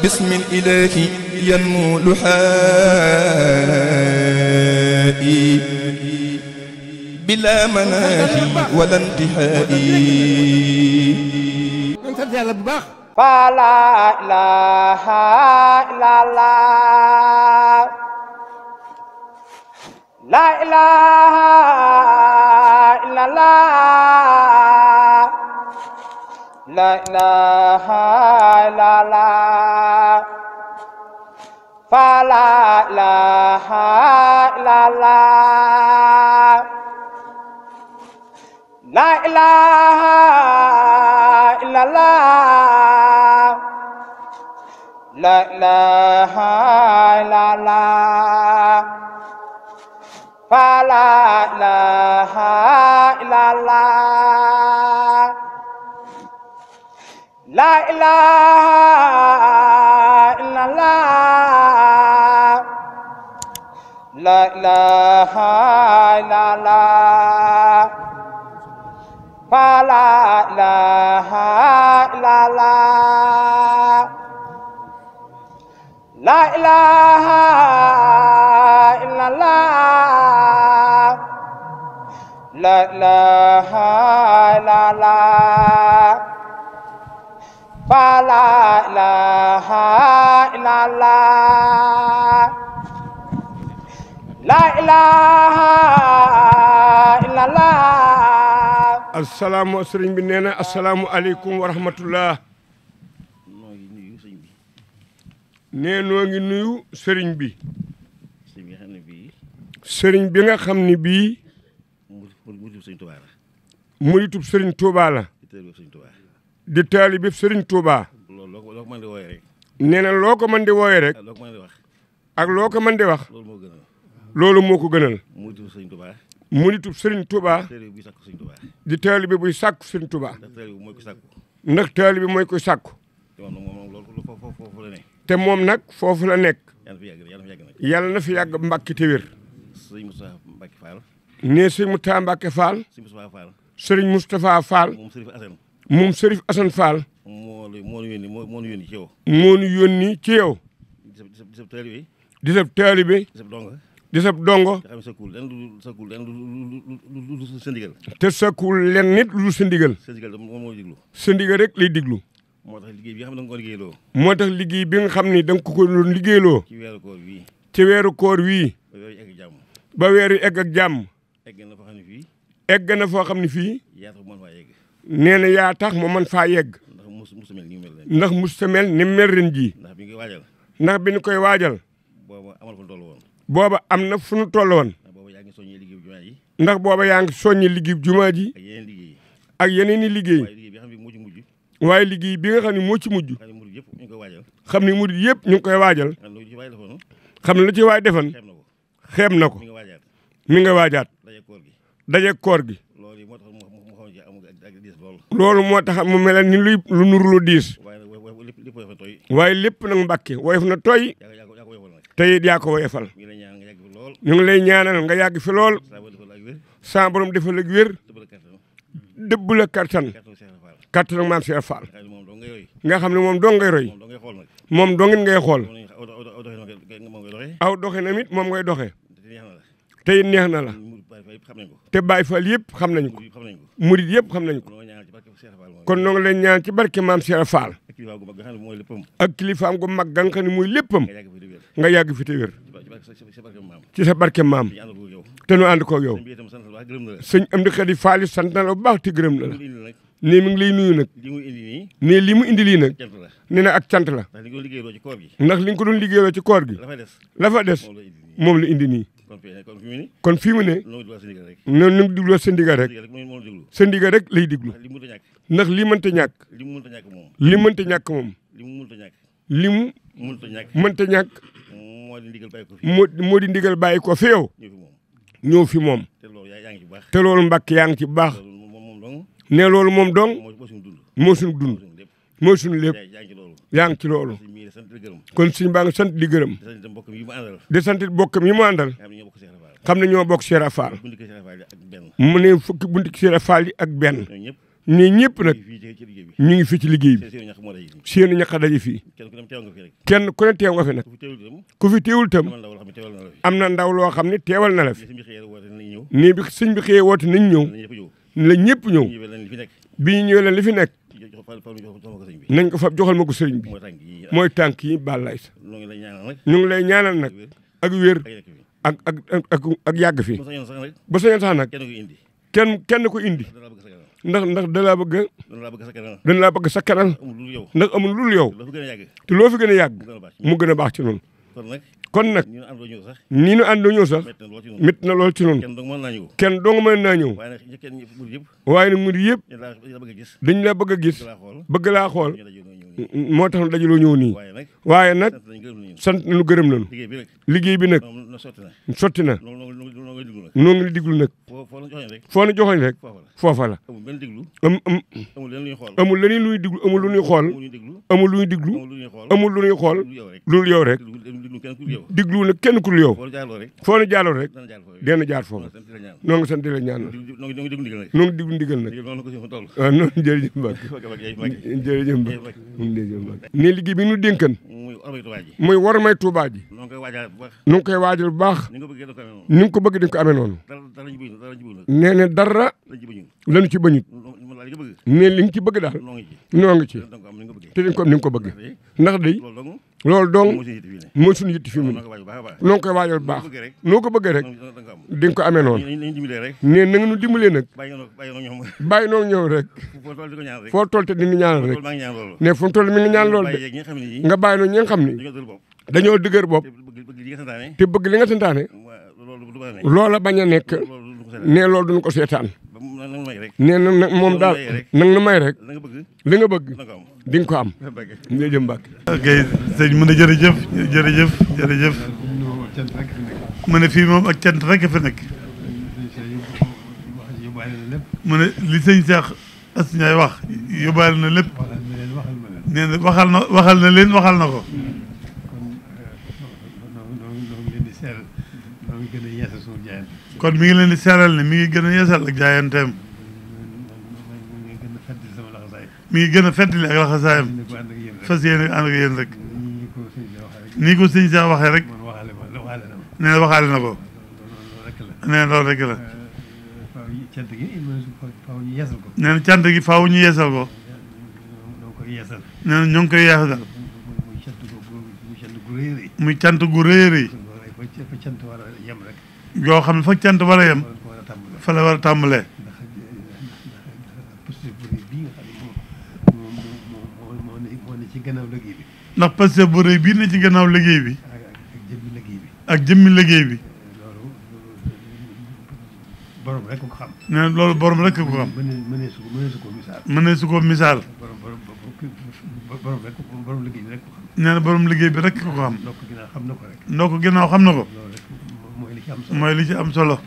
بسم الإله ينمو لحائي بلا مناهي ولا انتهائي فلا إله إلا الله لا إله إلا الله لا إله إلا الله فلا إله إلا الله لا إله إلا الله لا إله إلا الله فلا إله إلا الله لا إله إلا الله لا إله إلا الله فلا إله إلا الله لا إله إلا الله لا إله إلا الله فلا إله إلا الله لا إله إلا الله. assalaamu sëriñ bi nee na assalaamu aleykum wa rahmatullah. nee noo ngi nuyu sëriñ bi. sëriñ bi nga xam ne bii. muritub sëriñ Touba la. di taalibe sëriñ Touba. nee na loo ko mën di wooye rek. ak loo ko mën di wax. loolu moo ko gënal. muritub sëriñ Touba. di taalibe buy sàkku sëriñ Touba. ndax taalibe mooy koy sàkku. te moom nag foofu la nekk. yàlla na fi yàgg Mbàkke te wér. nee sëriñ Moustapha Mbàkke Fall. sëriñ Moustapha Fall. moom Sërif Assane Fall. moo nu yónni ci yow. di sab taalibe. di sab dongo. te sakkul len nit lu sa ndigal. sa ndigal rek lay diglu. moo tax liggéey bi nga xam ne da nga ko doon liggéeyloo. ci weeru koor wii. ba weeru egg ak jàmm. egg na foo xam ne fii. nee na yaa tax mu mën faa yegg. ndax mustamel ni mel ren jii. ndax bi ñu koy waajal. booba am na fu nu toll woon. ndax booba yaa ngi soññi liggéey jumaa ji. ak yeneen i liggéey. waaye liggéey bi nga xam ne moo ci mujj. xam ne murid yëpp ñu ngi koy waajal. xam ne lu ci waay defan xeeb na ko. mi nga waajaat. daje koor gi. loolu moo tax mu mel ni lu nuru lu diis. waaye lépp nag Mbàkke woyof na tooy. te it yaa ko woyofal. ñu ngi lay ñaanal nga yàgg fi lool. sa borom defal ak wér. dëbb la kattan. kattan ak maam Cheikh Fall. nga xam ne moom dong ngay roy. moom dongin ngay xool. aw doxe na mit moom ngay doxe. te it neex na la. te Baay Fall yëpp xam nañu ko. murid yëpp xam nañu ko. kon noo ngi leen ñaan ci barke maam Cheikh Fall. ak kilifaam gu mag ga nga xam ne mooy léppam. nga yàgg fi te wér. ci sa barke maam. te nu ànd koog yow. sëñ Amdi Xadi Fall sant na la bu baax te gërëm na la. ne mi ngi lay nuyu nag. ne li mu indi lii nag. ne na ak cant la. ndax li nga ko doon liggéeyoo ci koor gi. la fa des moom la indi nii. kon fii mu ne. noonu ñu ngi digloo sa ndigal rek. sa ndigal rek lay diglu. ndax lii mënta ñàkk. li mënta ñàkk moom. li mu mënta ñàkk. moo di ndigal bàyyi ko fi yow. ñëw fi moom. te loolu Mbàkke yaa ngi ci bu baax. ne loolu moom dong moo suñu dund moo suñu lépp yaa ngi ci loolu. kon suñ baa nga sant di gërëm. di sant bokkam yi mu àndal. xam ne ñoo bokk Cheikh Fall. mu ne fukki bunti Cheikh Fall yi ak benn. ñii ñëpp nag ñu ngi fii ci liggéey bi seeni ñaq daje fii kenn ku ne teew nga fi nag ku fi teewul tam am na ndaw loo xam ne teewal na la fi nii bi sëñ bi xëyee woote nañ ñëw la ñëpp ñëw bi ñu ñëwee leen li fi nekk nañ ko fab joxal ma ko sëriñ bi mooy tànk yi bàllaay sa ñu ngi lay ñaanal nag ak wér ak yàgg fi ba sañoon sax nag kenn ko indi ndax da laa bëgg dañ laa bëgg sakkanal ndax amul lul yow te loo fi gën a yàgg mu gën a baax ci noonu kon nag nii nu àndoo ñëw sax métti na lool ci noonu kenn doo nga mën naa ñëw waaye nag murid yëpp dañ la bëgg a gis bëgg laa xool moo tax dajaloo ñëw nii waaye nag sant nañu gërëm nañu liggéey bi nag sotti na noo ngi diglu nag foo na joxoñ rek foofa la amul leneen luy diglu amul lu ñuy xool amul lu ñuy diglu amul lu ñuy xool loolu yow rek diglu nag kenn ku dul yow foo na jaaloo rek dina jaar foofu noo ngi sant di la ñaan noo ngi diglu ndigal nag waaw noonu jërëjëf Mbacke jërëjëf Mbacke nii liggéey bi ñu dénkan muy war may Tuubaa ji nu ngi koy waajal bu baax ni nga ko bëgg di nga ko amee noonu nee na dara lañu ci bañut ne li nga ci bëgg daal noo ngi ci te di nga ko am ni nga ko bëgg ndax day loolu dong mooy suñu yitti fi mu ne noo ngi koy waajal bu baax noo ko bëggee rek di nga ko amee noonu nee na nga nu dimbalee nag bàyyi noo ñëw rek foo toll te di ñu ñaanal rek ne fu mu toll mi ngi ñaan loolu de nga bàyyi noo ñi nga xam ni dañoo dëgër bopp te bëgg li nga santaane loola bañ a nekk ne loolu duñu ko seetaan nee na nag moom daal nag na may rek li nga bëgg di nga ko am jërëjëf Mbacke. ok sëñ mu ne jërëjëf mu ne fii moom ak cant rek fi nekk mu ne li sëñ Cheikh Astou Ndiaye wax yóbbaale na lépp nee na waxal na ko kon mi ngi leen di seeral ne mi ngi gën a yeesal ak jaayanteem mi ngi gën a feddali ak laxasaayam fas yéene ànd ak yéen rek nii ko sëñ Cheikh waxee rek nee na waxaale na ko nee na loolu rek la nee na cant gi faaw ñu yeesal ko nee na ñoo ngi koy yeesal muy cant gu rëy a rëy yoo xam ne fa cant war a yem fa la war a tàmbalee ndax parce que bu rëy bii ne ci gannaaw liggéey bi ak jëmmi liggéey bi nee na loolu borom rek ko xam mënee su ko misaal nee na borom liggéey bi rek ko xam ndoo ko ginnaaw xam na ko mooy li ci am solo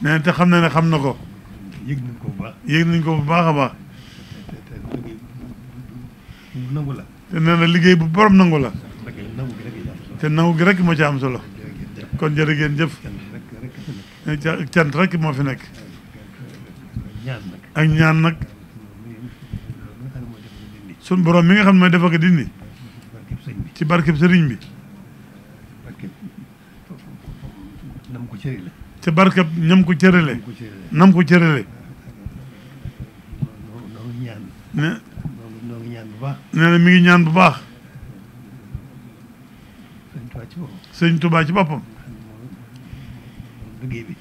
nee na te xam na ne xam na ko yëg nañ ko bu baax a baax te nee na liggéey bu borom nangu la te nangu gi rek moo ci am solo kon jërë ngeen jëf cant rek moo fi nekk ak ñaan nag sun borom mi nga xam ne mooy dafa ko dindi ci barkeb sëriñ bi ci barkeb ñam ko cërale nam ko cërale nee na mi ngi ñaan bu baax sëñ Tuubaa ci boppam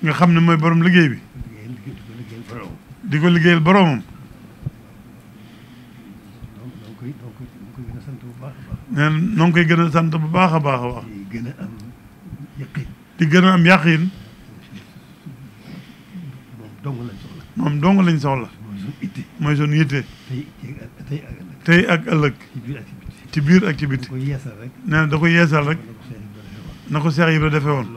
nga xam ne mooy borom liggéey bi di ko liggéeyal boromam nee na noo ngi koy gën a sant bu baax a baax a baax di gën a am yàqiin moom dong lañ soxla mooy suñu yitte tey ak ëllëg ci biir ak ci biti nee na da ko yeesal rek na ko Cheikh Ibra defee woon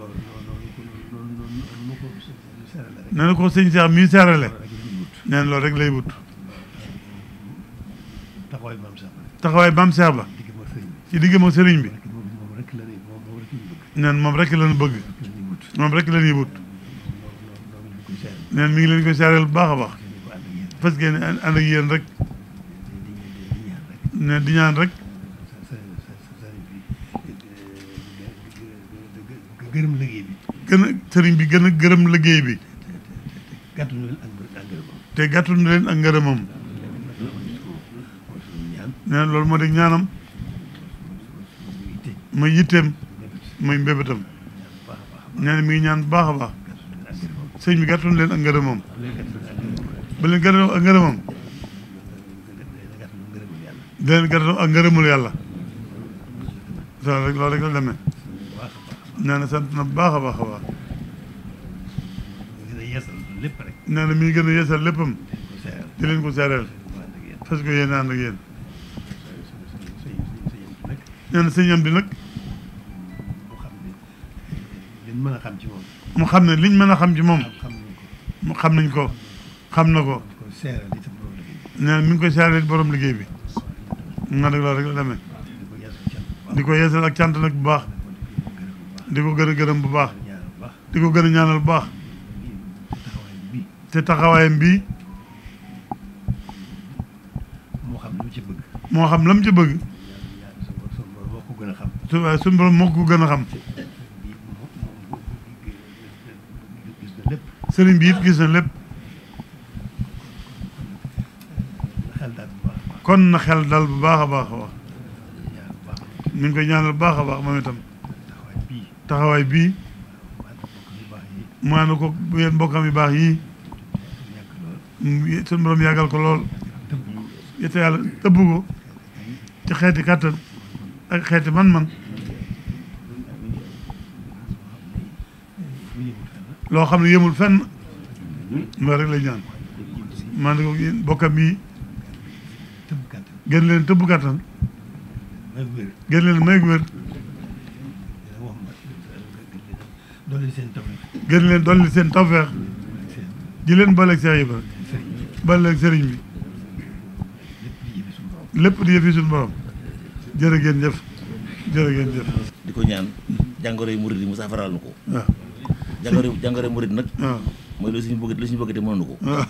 nee na ko sëñ Cheikh mii seerale nee na loolu rek lay wut taxawaay maam Cheikh ba ci diggam ak sëriñ bi nee na moom rek lañu bëgg moom rek la ñuy wut nee na mi ngi leen koy seereel bu baax a baax fas yéene ànd ak yéen rek ne di ñaan rek gërëm liggéey bi. sëriñ bi gën a gërëm liggéey bi. gàttu leen ak ngërëmam. te gàttu leen ak ngërëmam. nee na loolu moo di ñaanam. muy yitteem. muy mbébétam. nee na mi ngi ñaan bu baax a baax. sëriñ bi gàttu leen ak ngërëmam. ba leen gàttu ak ngërëmam. di leen gàttu ak ngërëmul yàlla. loolu rek la demee. nee na sant na bu baax a baax a baax. nee na mi ngi gën a yeesal léppam. di leen ko seereel. fas ko yéene ànd ak yéen. nee na sëñ am di nag. mu xam ne liñ mën a xam ci moom. mu xam nañ ko. xam na ko. nee na mi ngi koy seereel borom liggéey bi. nga nag loolu rek la demee. di ko yeesal ak cant nag bu baax. di ko gën a gërëm bu baax. di ko gën a ñaanal bu baax. te taxawaayam bii. moo xam lu mu ci bëgg. moo xam la mu ci bëgg. waaye suñu borom moo ko gën a xam. sëriñ bi it gis na lépp. kon na xel dal bu baax a baax a baax. ñu ngi koy ñaanal bu baax a baax moom itam. taxawaay bii. mu ànd ko yéen mbokkam yu baax yii. suñu borom yàggal ko lool. yete yàlla tëbb ko. ci xeeti kàttan. ak xeeti man-man. loo xam ne yemul fenn. loolu rek lay ñaan. maa ngi ko yéen mbokkam yi. gën leen tëbb kàttan. gën leen may wér. gën leen dolli seen tawfeex. di leen booleeg Seex Ibra. booleeg sëriñ bi. lépp di yëfi suñu borom. jërë ngeen jëf. jërë ngeen jëf. di ko ñaan jàngoro yi murid yi mu saafaraal na ko. waaw. jàngoro yi murid nag. waaw mooy lu suñu bëgg te mënuñu ko. waaw.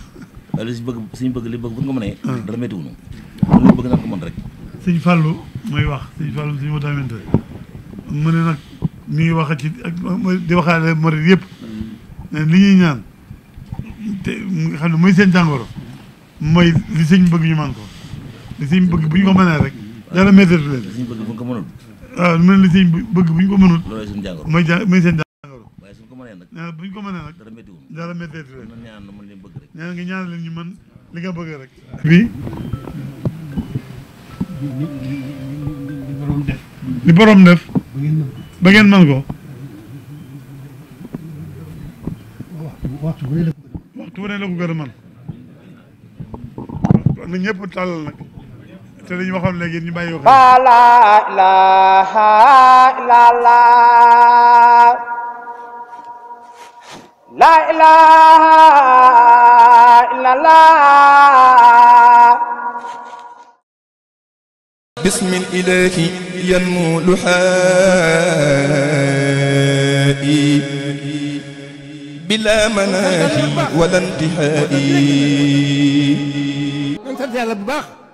waaye lu suñu bëgg li bëgg bu ñu ko mënee. dara méttiwuñu. lu bëgg naa ko mën rek. sëñ Fallou mooy wax sëñ Fallou suñu wataamante mu ne nag mi ngi wax ci ak di waxaale murid yëpp li ñuy ñaan te nga xam ne mooy seen jàngoro mooy li sëñ bëgg ñu man ko li sëñ bëgg bu ñu ko mënee rek dara méttiwul leen. li suñu bëgg bu ñu ko mënul. waaw mu ne li sëñ bëgg bu ñu ko mënul. loolooy suñu jàngoro. mooy seen jàngoro. waaye suñu ko mënee nag. nee na bu ñu ko mënee nag. dara méttiwuñu. dara méttiwul leen. mën ñaan mën leen bëgg rek. nee na nga ñaan leen ñu mën li nga bëgg rek. bii. li borom def. li borom def. ba ngeen mën ko. waxtu bu ne la ko. waxtu bu ne la ko gën a mën. kon nag ñëpp tàllal nag. te dañu waxoon léegi ñu bàyyi wax. la ilaha illallah. la ilaha illallah. بسم الإله ينمو لحائي بلا مناهي ولا انتهائي.